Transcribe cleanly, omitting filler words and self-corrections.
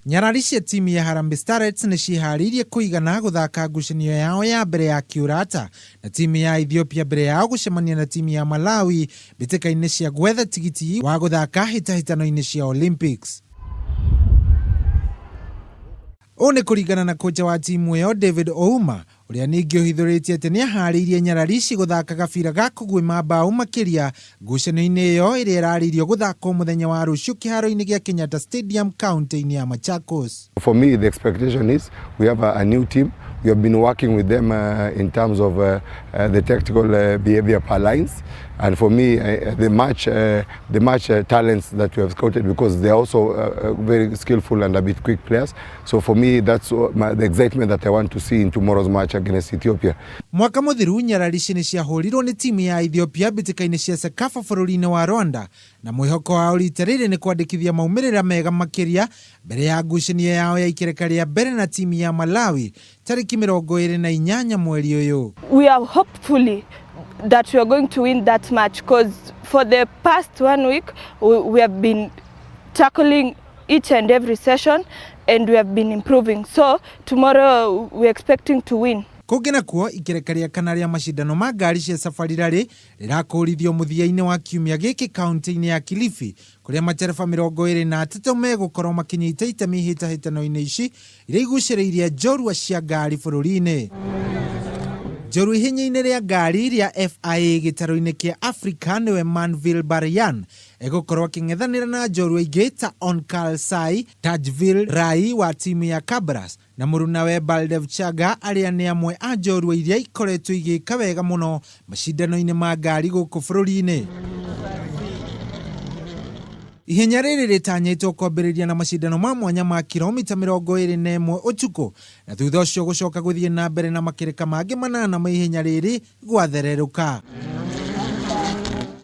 Nyarari cia timu ya Harambee Starlets nĩ ciĩharĩirie kũigana gũthaka ngucanio yao ya mbere ya kĩũrata na timu ya Ethiopia mbere yao gũcemania na timu ya Malawi mbĩtĩka-inĩ cia gwetha tigiti wa gũthaka hĩtahĩtano-inĩ cia Olympics. Ũũ nĩ kũringana na kocha wa timu ĩyo David Ouma ũrĩa ningĩ ũhithũrĩtie atĩ nĩaharĩirie nyarari ici gũthaka gabira ga kũguĩma mbaũ makĩria ngucanio-inĩ ĩyo ĩrĩa ĩrarĩirio gũthakwo mũthenya wa rũciũ kĩharo-inĩ gĩa Kenyatta Stadium kaunti-inĩ ya Machakos. For me, the expectation is we have a new team. We have been working with them in terms of the tactical behavior per lines. And for me, the match talents that we have scouted, because they are also very skillful and a bit quick players. So for me, that's the excitement that I want to see in tomorrow's match against Ethiopia. Mwaka mũthiru nyarari ici nĩ ciahũrirwo nĩ timu ya Ethiopia mbĩtĩka-inĩ cia CECAFA bũrũri-inĩ wa Rwanda, na mwĩhoko wao rita rĩrĩ nĩ kwandĩkithia maumĩrĩra mega makĩria mbere ya ngucanio yao ya ikereka rĩa mbere na timu ya Malawi tarĩki 28 mweri ũyũ. We are hopefully that we are going to win that match, because for the past one week we have been tackling each and every session and we have been improving. So tomorrow we're expecting to win. Kũngĩ nakuo, ikereka rĩa kana rĩa macindano ma ngari cia Safari Rally rĩrakũrithio mũthia-inĩ wa kiumia gĩkĩ kaunti-inĩ ya Kilifi, kũrĩa matereba 23 megũkorwo makĩnyita itemi hĩtahĩtano-inĩ ici iria igucĩrĩirie njorua cia ngari bũrũri-inĩ. Njorua ihenya-inĩ rĩa ngari rĩa FIA gĩtarũ-inĩ kĩa Africa nĩwe Manville Baryan egũkorwo akĩng'ethanĩra na njorua ingĩ ta Onkar Sai, Tajvil Rai wa timu ya Kabras na mũrunawe Baldev Chager, arĩa nĩ amwe a njorua iria ikoretwo igĩka wega mũno macindano-inĩ ma ngari gũkũ bũrũri-inĩ. Ihenya rĩrĩ rĩtanyĩtwo kwambĩrĩria na macindano ma mwanya ma kilomita 21 ũtukũ, na thutha ũcio gũcoka gũthiĩ na mbere na makĩrĩka mangĩ 8 ma ihenya rĩrĩ gwathererũka.